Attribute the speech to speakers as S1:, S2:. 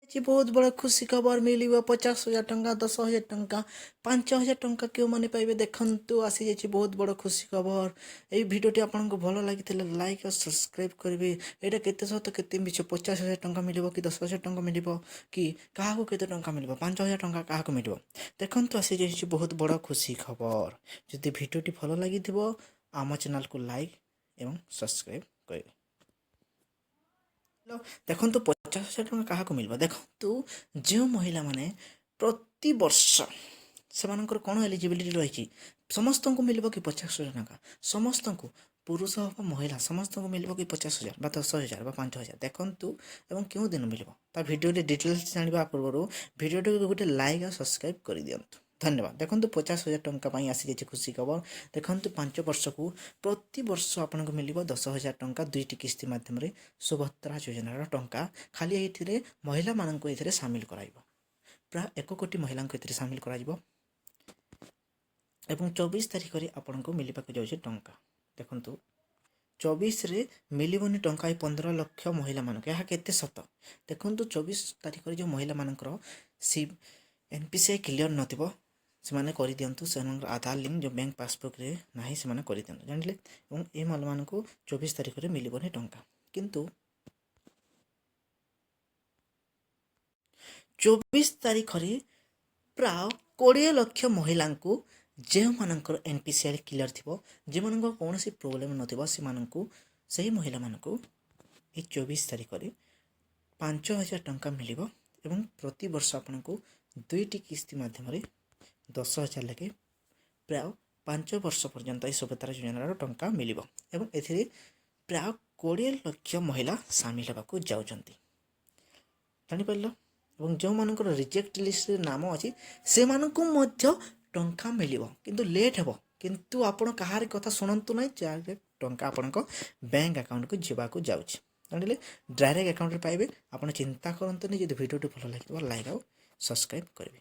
S1: ବହୁତ ବଡ଼ ଖୁସି ଖବର, ମିଳିବ 50,000 ଟଙ୍କା, 10,000 ଟଙ୍କା, 5,000 ଟଙ୍କା କେଉଁମାନେ ପାଇବେ? ଦେଖନ୍ତୁ, ଆସିଯାଇଛି ବହୁତ ବଡ଼ ଖୁସି ଖବର। ଏଇ ଭିଡ଼ିଓଟି ଆପଣଙ୍କୁ ଭଲ ଲାଗିଥିଲେ ଲାଇକ୍ ଆଉ ସବସ୍କ୍ରାଇବ୍ କରିବେ। ଏଇଟା କେତେ ସତ, କେତେ ମିଛ? 50,000 ଟଙ୍କା ମିଳିବ କି 10,000 ଟଙ୍କା ମିଳିବ କି କାହାକୁ କେତେ ଟଙ୍କା ମିଳିବ? 5,000 ଟଙ୍କା କାହାକୁ ମିଳିବ? ଦେଖନ୍ତୁ, ଆସିଯାଇଛି ବହୁତ ବଡ଼ ଖୁସି ଖବର। ଯଦି ଭିଡ଼ିଓଟି ଭଲ ଲାଗିଥିବ, ଆମ ଚ୍ୟାନେଲକୁ ଲାଇକ୍ ଏବଂ ସବସ୍କ୍ରାଇବ୍ କରିବେ। ଦେଖନ୍ତୁ, 50,000 ଟଙ୍କା କାହାକୁ ମିଳିବ? ଦେଖନ୍ତୁ, ଯେଉଁ ମହିଳାମାନେ ପ୍ରତିବର୍ଷ, ସେମାନଙ୍କର କ'ଣ ଏଲିଜିବିଲିଟି ରହିଛି? ସମସ୍ତଙ୍କୁ ମିଳିବ କି 50,000 ଟଙ୍କା? ସମସ୍ତଙ୍କୁ, ପୁରୁଷ ବା ମହିଳା, ସମସ୍ତଙ୍କୁ ମିଳିବ କି 50,000 ବା 10,000 ବା 5,000? ଦେଖନ୍ତୁ, ଏବଂ କେଉଁ ଦିନ ମିଳିବ ତା ଭିଡ଼ିଓରେ ଡିଟେଲ୍ସ ଜାଣିବା ପୂର୍ବରୁ ଭିଡ଼ିଓଟିକୁ ଗୋଟେ ଲାଇକ୍ ଆଉ ସବସ୍କ୍ରାଇବ୍ କରିଦିଅନ୍ତୁ। ଧନ୍ୟବାଦ। ଦେଖନ୍ତୁ, 50,000 ଟଙ୍କା ପାଇଁ ଆସିଯାଇଛି ଖୁସି ଖବର। ଦେଖନ୍ତୁ, 5 ବର୍ଷକୁ ପ୍ରତିବର୍ଷ ଆପଣଙ୍କୁ ମିଳିବ 10,000 ଟଙ୍କା ଦୁଇଟି କିସ୍ତି ମାଧ୍ୟମରେ ସୁଭଦ୍ରା ଯୋଜନାର ଟଙ୍କା। ଖାଲି ଏଇଥିରେ ମହିଳାମାନଙ୍କୁ ଏଥିରେ ସାମିଲ କରାଯିବ। ପ୍ରାୟ 1 କୋଟି ମହିଳାଙ୍କୁ ଏଥିରେ ସାମିଲ କରାଯିବ ଏବଂ 24 ତାରିଖରେ ଆପଣଙ୍କୁ ମିଳିବାକୁ ଯାଉଛି ଟଙ୍କା। ଦେଖନ୍ତୁ, 24ରେ ମିଳିବନି ଟଙ୍କା ଏଇ 15 ଲକ୍ଷ ମହିଳାମାନଙ୍କୁ, ଏହା କେତେ ସତ? ଦେଖନ୍ତୁ, 24 ତାରିଖରେ ଯେଉଁ ମହିଳାମାନଙ୍କର C N P C I clear ନଥିବ, ସେମାନେ କରିଦିଅନ୍ତୁ। ସେମାନଙ୍କର ଆଧାର ଲିଙ୍କ୍ ଯେଉଁ ବ୍ୟାଙ୍କ ପାସବୁକ୍ରେ ନାହିଁ, ସେମାନେ କରିଦିଅନ୍ତୁ, ଜାଣିଲେ? ଏବଂ ଏ ମହିଳାମାନଙ୍କୁ 24 ତାରିଖରେ ମିଳିବନି ଟଙ୍କା। କିନ୍ତୁ 24 ତାରିଖରେ ପ୍ରାୟ 20 ଲକ୍ଷ ମହିଳାଙ୍କୁ, ଯେଉଁମାନଙ୍କର N P C I clear ଥିବ, ଯେଉଁମାନଙ୍କର କୌଣସି ପ୍ରୋବ୍ଲେମ୍ ନଥିବ, ସେମାନଙ୍କୁ, ସେହି ମହିଳାମାନଙ୍କୁ ଏଇ 24 ତାରିଖରେ 5,000 ଟଙ୍କା ମିଳିବ ଏବଂ ପ୍ରତିବର୍ଷ ଆପଣଙ୍କୁ ଦୁଇଟି କିସ୍ତି ମାଧ୍ୟମରେ 10,000 ଲେଖେ ପ୍ରାୟ 5 ବର୍ଷ ପର୍ଯ୍ୟନ୍ତ ଏହି ସୁଭଦ୍ରା ଯୋଜନାର ଟଙ୍କା ମିଳିବ। ଏବଂ ଏଥିରେ ପ୍ରାୟ 20 ଲକ୍ଷ ମହିଳା ସାମିଲ ହେବାକୁ ଯାଉଛନ୍ତି, ଜାଣିପାରିଲ? ଏବଂ ଯେଉଁମାନଙ୍କର ରିଜେକ୍ଟ ଲିଷ୍ଟରେ ନାମ ଅଛି, ସେମାନଙ୍କୁ ମଧ୍ୟ ଟଙ୍କା ମିଳିବ, କିନ୍ତୁ ଲେଟ୍ ହେବ। କିନ୍ତୁ ଆପଣ କାହାରି କଥା ଶୁଣନ୍ତୁ ନାହିଁ, ଡାଇରେକ୍ଟ ଟଙ୍କା ଆପଣଙ୍କ ବ୍ୟାଙ୍କ ଆକାଉଣ୍ଟକୁ ଯିବାକୁ ଯାଉଛି, ଜାଣିଲେ? ଡାଇରେକ୍ଟ ଆକାଉଣ୍ଟରେ ପାଇବେ, ଆପଣ ଚିନ୍ତା କରନ୍ତୁନି। ଯଦି ଭିଡ଼ିଓଟି ଭଲ ଲାଗିଥିବ, ଲାଇକ୍ ଆଉ ସବସ୍କ୍ରାଇବ୍ କରିବେ।